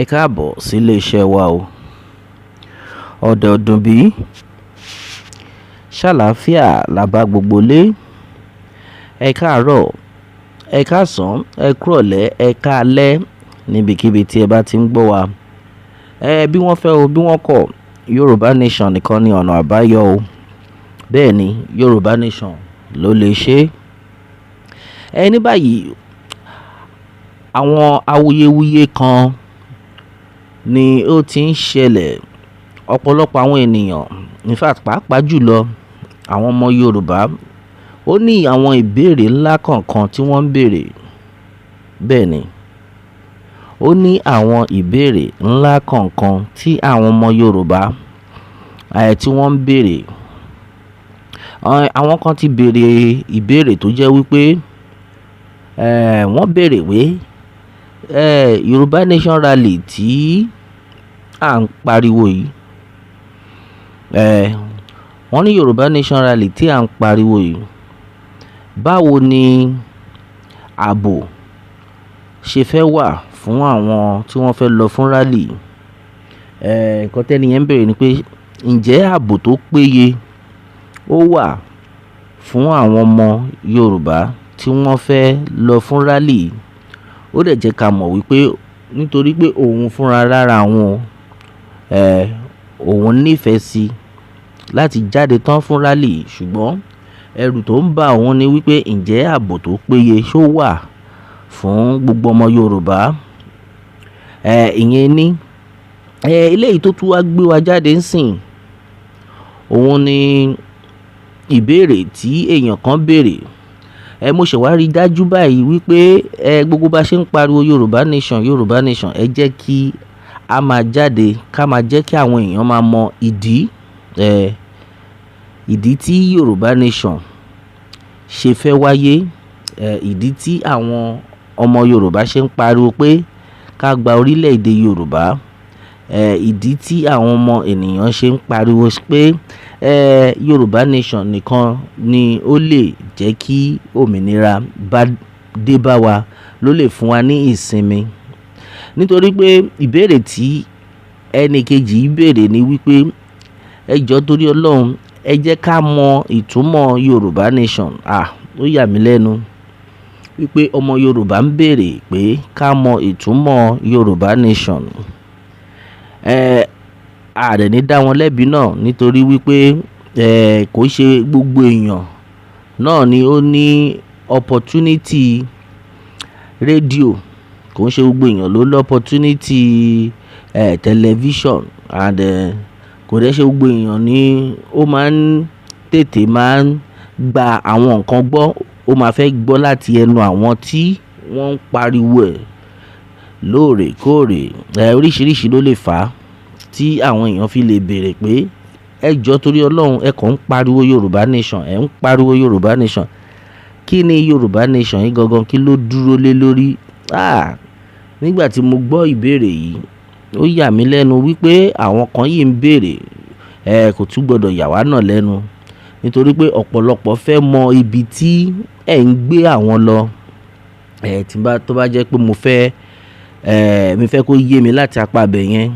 Ẹ káàbọ̀ sí ilé-iṣẹ́ wa o. Ọ̀dẹ̀ ò dùn bí? Ṣàlàáfíà la bá gbogbo ilé. Ẹ káàárọ̀, ẹ káàsán, ẹ kúrọ̀lẹ́, ẹ káalẹ́ níbikíbi tí ẹ bá ti ń gbọ́ wa. Ẹ bí wọ́n fẹ́ o, bí wọ́n kọ̀, Yorùbá Nation nìkan ni ọ̀nà àbáyọ o. Bẹ́ẹ̀ ni, Yorùbá Nation ló lè ṣe é. Ẹ ní báyìí, àwọn awuyewuye kan ni ó ti ń ṣẹlẹ̀. Ọ̀pọ̀lọpọ̀ àwọn ènìyàn, in fact, pàápàá jùlọ àwọn ọmọ Yorùbá, ó ní àwọn ìbéèrè ńlá kọ̀ọ̀kan tí wọ́n ń béèrè. Bẹ́ẹ̀ ni, ó ní àwọn ìbéèrè ńlá kọ̀ọ̀kan tí àwọn ọmọ Yorùbá, tí wọ́n ń béèrè. Àwọn kan ti béèrè ìbéèrè tó jẹ́ wípé, wọ́n béèrè pé, Yorùbá Nation rally tí à ń pariwo yìí, wọ́n ní Yorùbá Nation rally tí à ń pariwo yìí, báwo ni ààbò ṣe fẹ́ wà fún àwọn tí wọ́n fẹ́ lọ fún rally? Nǹkan tí ẹni yẹn ń béèrè ni pé, ǹjẹ́ ààbò tó péye ó wà fún àwọn ọmọ Yorùbá tí wọ́n fẹ́ lọ fún rally? Ó dẹ̀ jẹ́ ká mọ̀ wípé nítorí pé òun fúnra lára òun, òun nífẹ̀ẹ́ sí láti jáde tán fún rally, ṣùgbọ́n ẹrù tó ń bà òun ni wípé ǹjẹ́ ààbò tó péye ṣó wà fún gbogbo ọmọ Yorùbá? Ìyẹn ní. Eléyìí tó tún wá gbé wa jáde ńsìn, òun ni ìbéèrè tí èèyàn kan béèrè. Mo ṣẹ̀ wá rí dájú báyìí wípé, gbogbo bá ṣe ń pariwo Yorùbá Nation, Yorùbá Nation, ẹ jẹ́ kí a máa jáde ká máa jẹ́ kí àwọn èèyàn máa mọ ìdí, ìdí tí Yorùbá Nation ṣe fẹ́ wáyé, ìdí tí àwọn ọmọ Yorùbá ṣe ń pariwo pé ká gba orílẹ̀-èdè Yorùbá, ìdí tí àwọn ọmọ ènìyàn ṣe ń pariwo pé, Yorùbá Nation nìkan ni ó lè jẹ́ kí òmìnira bá dé bá wa, ló lè fún wa ní ìsinmi. Nítorí pé ìbéèrè tí ẹni kejì béèrè ni wípé ẹ jọ́ torí Ọlọ́run, ẹ jẹ́ ká mọ ìtumọ̀ Yorùbá Nation. À, ó yà mí lẹ́nu wípé ọmọ Yorùbá ń béèrè pé ká mọ ìtumọ̀ Yorùbá Nation. A dẹ̀ ní dá wọn lẹ́bi náà nítorí wípé, kò ṣe gbogbo èèyàn náà ni ó ní opportunity rédíò, kò ṣe gbogbo èèyàn ló ní opportunity, television and, kò dẹ́ ṣe gbogbo èèyàn ni ó máa ń tètè máa ń gba àwọn nǹkan gbọ́. Ó máa fẹ́ gbọ́ láti ẹnu àwọn tí wọ́n ń pariwo ẹ̀ lóòrèkóòrè. Oríṣìíríṣìí ló lè fà á tí àwọn èèyàn fi lè béèrè pé ẹ jọ́ torí Ọlọ́run, ẹ kàn ń pariwo Yorùbá Nation, ẹ̀ ń pariwo Yorùbá Nation. Kí ni Yorùbá Nation yìí gangan, kí ló dúró lé lórí? À, nígbà tí mo gbọ́ ìbéèrè yìí, ó yà mí lẹ́nu wípé àwọn kan yìí ń béèrè, kò tún gbọdọ̀ yà wá náà lẹ́nu nítorí pé ọ̀pọ̀lọpọ̀ fẹ́ mọ ibi tí ẹ̀ ń gbé àwọn lọ. Tí bá, tó bá jẹ́ pé mo fẹ́, mi fẹ́ kó yé mi láti apá ibẹ̀ yẹn.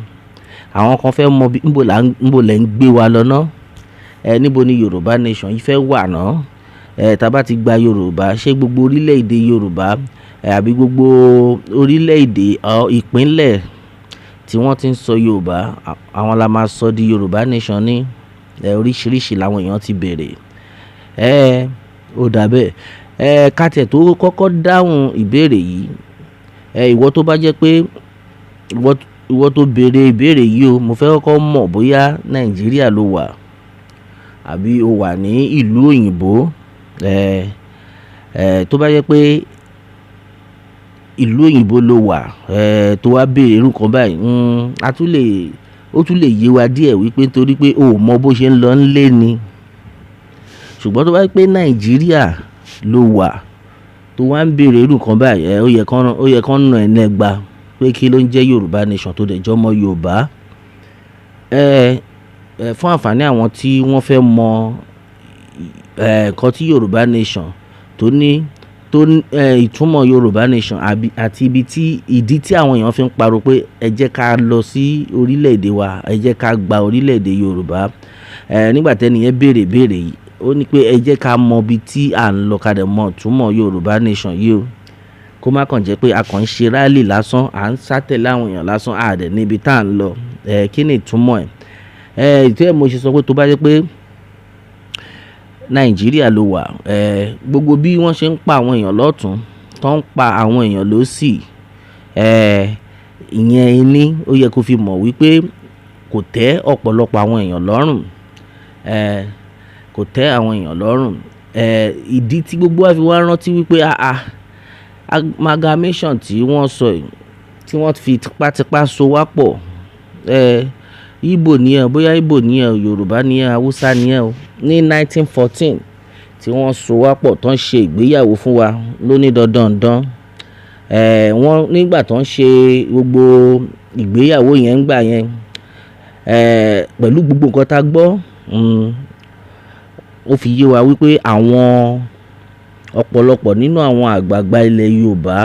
Àwọn kan fẹ́ mọ bí, níbo là ń, níbo lẹ̀ ń gbé wa lọ ná. Níbo ni Yorùbá Nation yìí fẹ́ wà ná. Tí a bá ti gba Yorùbá, ṣé gbogbo orílẹ̀-èdè Yorùbá, àbí gbogbo orílẹ̀-èdè, ìpínlẹ̀ tí wọ́n ti ń sọ Yorùbá, àwọn la máa sọ di Yorùbá Nation ní? Oríṣìíríṣìí làwọn èèyàn ti béèrè. Ó dà bẹ́ẹ̀. Ká tiẹ̀ tó kọ́kọ́ dáhùn ìbéèrè yìí, ìwọ tó bá jẹ́ pé ìwọ, ìwọ tó béèrè ìbéèrè yìí o, mo fẹ́ kọ́kọ́ mọ̀ bóyá Nàìjíríà ló wà àbí o wà ní ìlú òyìnbó. Tó bá jẹ́ pé ìlú òyìnbó ló wà, tó wá béèrè irú nǹkan báyìí, a tún lè, ó tún lè yé wa díẹ̀ wípé torí pé o ò mọ bó ṣe ń lọ nílé ni. Ṣùgbọ́n tó bá jẹ́ pé Nàìjíríà ló wà tó wá ń béèrè irú nǹkan báyìí, ó yẹ kó na ẹ lẹ́gba pé kí ló ń jẹ́ Yorùbá Nation tó dẹ̀ jẹ́ ọmọ Yorùbá. Fún ànfàní àwọn tí wọ́n fẹ́ mọ, nǹkan tí Yorùbá Nation tó ní Tó ìtumọ̀ Yorùbá Nation àbí àti ibi tí ìdí tí àwọn èèyàn fi ń pariwo pé ẹ jẹ́ ká lọ sí orílẹ̀-èdè wa, ẹ jẹ́ ká gba orílẹ̀-èdè Yorùbá. Nígbà tí ẹni yẹn béèrè ìbéèrè yìí, ó ní pé ẹ jẹ́ ká mọ ibi tí à ń lọ, ká dẹ̀ mọ ìtumọ̀ Yorùbá Nation yìí o. Kó má kan jẹ́ pé a kàn ń ṣe rally lásán, à ń sá tẹ̀lé àwọn èèyàn lásán, a dẹ̀ ní ibi tí à ń lọ. Kí ni ìtumọ̀ ẹ̀? Ìdí ẹ mo ṣe sọ pé tó bá jẹ́ pé Nàìjíríà ló wà, gbogbo bí wọ́n ṣe ń pa àwọn èèyàn lọ́tùn, tó ń pa àwọn èèyàn lósì, ìyẹn ẹni ó yẹ kó fi mọ̀ wípé kò tẹ́ ọ̀pọ̀lọpọ̀ àwọn èèyàn lọ́rùn. Kò tẹ́ àwọn èèyàn lọ́rùn. Ìdí tí gbogbo wa fi wá rántí wípé àáà, amalgamation tí wọ́n sọ yìí, tí wọ́n fi tipátipá so wá pọ̀, Igbo ní ẹ, bóyá Igbo ní ẹ, Yorùbá ní ẹ, Hausa ní ẹ o, ní 1914 tí wọ́n so wá pọ̀, tó ń ṣe ìgbéyàwó fún wa lóní dandan. Wọ́n nígbà tó ń ṣe gbogbo ìgbéyàwó yẹn nígbà yẹn, pẹ̀lú gbogbo nǹkan tá gbọ́, ó fi yé wa wípé àwọn ọ̀pọ̀lọpọ̀ nínú àwọn àgbàgbà ilẹ̀ Yorùbá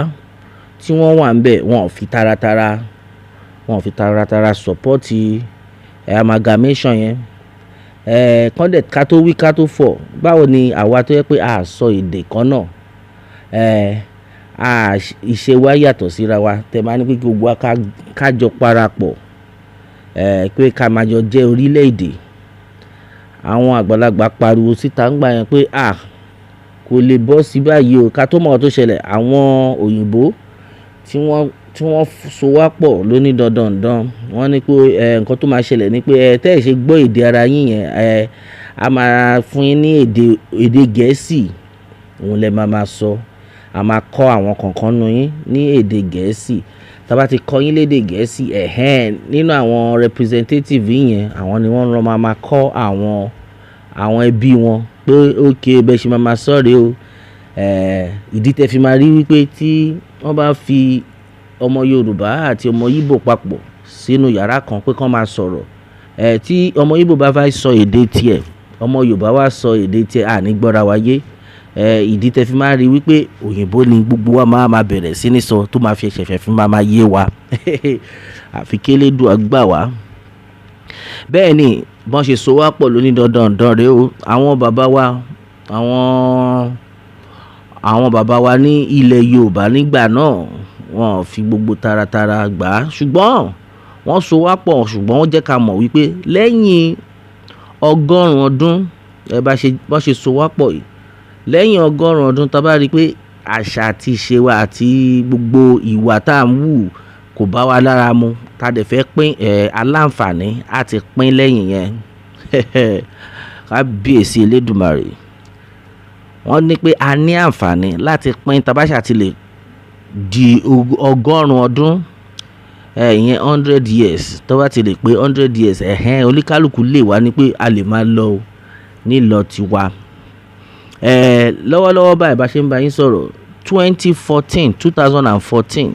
tí wọ́n wà níbẹ̀, wọ́n ò fi taratara support amalgamation yẹn. Kán dẹ̀ ká tó wí ká tó fọ̀, báwo ni àwa tó jẹ́ pé a sọ èdè kan náà, a ìṣe wa yàtọ̀ síra wa, tẹ máa ní pé gbogbo wa ká jọ parapọ̀, pé ká máa jọ jẹ́ orílẹ̀-èdè. Àwọn àgbàlagbà pariwo síta nígbà yẹn pé à, kò lè bọ́ sí báyìí o. Ká tó mọ̀ nǹkan tó ṣẹlẹ̀, àwọn òyìnbó tí wọ́n so wá pọ̀ lóní dandan, wọ́n ní pé nǹkan tó máa ṣẹlẹ̀ ni pé tẹ́ ẹ ṣe gbọ́ èdè ara yín yẹn, a máa fún yín ní èdè Gẹ̀ẹ́sì, òun lẹ máa máa sọ. A máa kọ́ àwọn kọ̀ọ̀kan nínú yín ní èdè Gẹ̀ẹ́sì. Tí a bá ti kọ́ yín lédè Gẹ̀ẹ́sì, ẹ̀hẹn, nínú àwọn representative yín yẹn, àwọn ni wọ́n máa máa kọ́ àwọn ẹbí wọn pé okay, bẹ́ẹ̀ ṣe máa máa sọ̀rọ̀ o. Ìdí tẹ fi máa rí wípé tí wọ́n bá fi ọmọ Yorùbá àti ọmọ Igbo papọ̀ sínú yàrá kan pé kí wọ́n máa sọ̀rọ̀, tí ọmọ Igbo bá fẹ́ sọ èdè tiẹ̀, ọmọ Yorùbá wá sọ èdè tiẹ̀, a ní gbọ́ra wa yé. Ìdí tẹ fi máa rí wípé òyìnbó ni gbogbo wa máa máa bẹ̀rẹ̀ sí ní sọ tó máa fi ṣẹ̀ṣẹ̀ fi máa máa yé wa. Àfi kí Elédùà gbà wá. Bẹ́ẹ̀ ni bọ́n ṣe so wá pọ̀ lóní dandan rè o. Àwọn bàbá wa, àwọn bàbá wa ní ilẹ̀ Yorùbá nígbà náà, wọ́n ò fi gbogbo taratara gbà á. Ṣùgbọ́n wọ́n so wá pọ̀, ṣùgbọ́n wọ́n jẹ́ ká mọ̀ wípé lẹ́yìn 100 ọdún, ẹ bá ṣe, bọ́n ṣe so wá pọ̀ yìí, lẹ́yìn 100 ọdún, tí a bá rí pé àṣà àti ìṣe wa àti gbogbo ìwà tá ń wù kò bá wa lára mu, tá dẹ̀ fẹ́ pín, aláǹfààní á ti pín lẹ́yìn yẹn. Kábíyèsí Elédùmarè. Wọ́n ní pé a ní àǹfààní láti pín tí a bá ṣà ti lè di 100 ọdún, ìyẹn 100 years. Tó bá ti lè pé 100 years, ẹ̀hẹn, oníkálukú lè wá ní pé a lè máa lọ nílọ tiwa. Lọ́wọ́lọ́wọ́ báyìí bá ṣe ń bá yín sọ̀rọ̀, 2014, 2014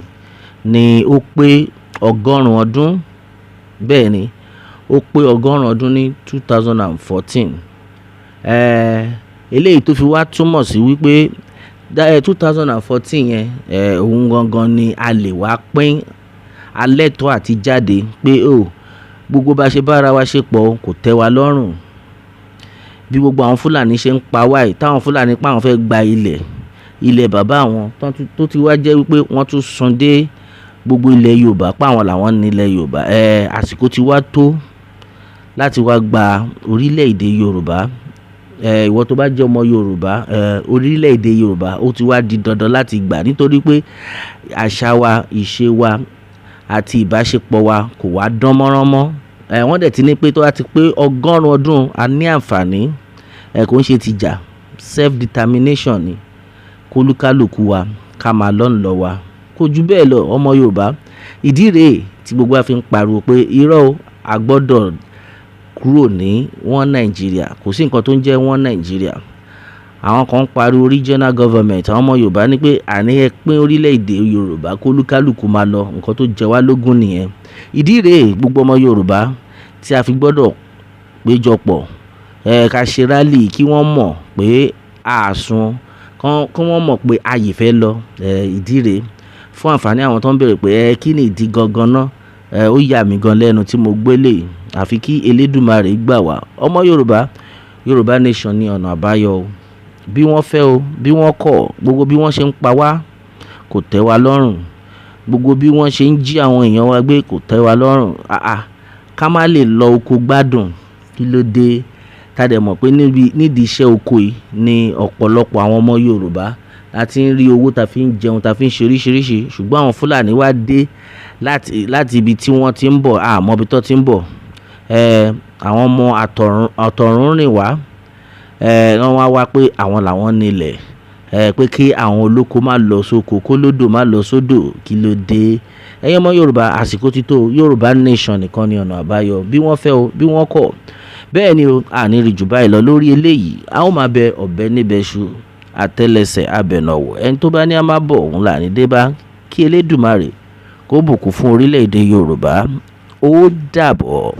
ni ó pé 100 ọdún. Bẹ́ẹ̀ ni, ó pé 100 ọdún ní 2014. Eléyìí tó fi wá túmọ̀ sí wípé 2014 yẹn, òun gangan ni a lè wá pín alẹ́tọ̀ àti jáde pé ó gbogbo bá ṣe bá ara wa ṣe pọ̀ kò tẹ́ wa lọ́rùn. Bí gbogbo àwọn Fúlàní ṣe ń pa wá yìí, táwọn Fúlàní pa àwọn fẹ́ gba ilẹ̀, ilẹ̀ bàbá àwọn tó ti wá jẹ́ wípé wọ́n tún sun dé gbogbo ilẹ̀ Yorùbá, pa àwọn làwọn ní ilẹ̀ Yorùbá. Àsìkò ti wá tó láti wá gba orílẹ̀-èdè Yorùbá. Ìwọ tó bá jẹ́ ọmọ Yorùbá, orílẹ̀-èdè Yorùbá ó ti wá di dandan láti gbà nítorí pé àṣà wa, ìṣe wa àti ìbáṣepọ̀ wa kò wá dánmọ́rán mọ́. Wọ́n dẹ̀ ti ní pé tó bá ti pé 100 ọdún, a ní àǹfààní, kò ń ṣe ti jà, self determination ni. Kólúkálùkù wa ká máa lọ́ ń lọ wa. Kò ju bẹ́ẹ̀ lọ, ọmọ Yorùbá. Ìdí rèé tí gbogbo wa fi ń pariwo pé irọ́ o, a gbọdọ̀ kúrò ní one Nigeria. Kò sí nǹkan tó ń jẹ́ one Nigeria. Àwọn kan ń pariwo regional government. Àwọn ọmọ Yorùbá ní pé àní ẹ pín orílẹ̀-èdè Yorùbá kólúkálùkù máa lọ. Nǹkan tó jẹ wá lógún nìyẹn. Ìdí rèé gbogbo ọmọ Yorùbá tí a fi gbọdọ̀ péjọpọ̀, ká ṣe rally kí wọ́n mọ̀ pé a sùn. Kán wọ́n mọ̀ pé ayè fẹ́ lọ. Ìdí rèé fún àǹfààní àwọn tó ń béèrè pé ẹ kí ni ìdí gangan náà. Ó yà mí gan lẹ́nu tí mo gbé lè, àfi kí Elédùmarè gbà wá. Ọmọ Yorùbá, Yorùbá Nation ní ọ̀nà àbáyọ o. Bí wọ́n fẹ́ o, bí wọ́n kọ̀, gbogbo bí wọ́n ṣe ń pa wá kò tẹ́ wa lọ́rùn. Gbogbo bí wọ́n ṣe ń jí àwọn èèyàn wa gbé kò tẹ́ wa lọ́rùn. Àà, ká má lè lọ oko gbádùn. Kí ló dé? Ká dẹ̀ mọ̀ pé níbi nídìí iṣẹ́ oko yìí ni ọ̀pọ̀lọpọ̀ àwọn ọmọ Yorùbá la ti ń rí owó ta fi ń jẹun, ta fi ń ṣe oríṣiríṣi. Ṣùgbọ́n àwọn Fúlàní wá dé láti ibi tí wọ́n ti ń bọ̀, a mọ̀ ibi tó ti ń bọ̀. Àwọn ọmọ àtọ̀run rìn wá. Wọ́n wá wá pé àwọn làwọn ní ilẹ̀. Pé kí àwọn olóko má lọ sóko, kó lódò má lọ sódò. Kí ló dé? Ẹ̀yin ọmọ Yorùbá, àsìkò ti tó. Yorùbá Nation nìkan ni ọ̀nà àbáyọ. Bí wọ́n fẹ́ o, bí wọ́n kọ̀. Bẹ́ẹ̀ ni o, a ní rí jù báyìí lọ lórí eléyìí. A ó máa bẹ ọ̀bẹ níbẹ̀ ṣu, àtẹ́lẹsẹ̀ abẹ̀nàwò. Ẹni tó bá ní a máa bọ̀, òun là ní dé bá. Kí Elédùmarè kó bùkún fún orílẹ̀ èdè Yorùbá. Ó dàbọ̀.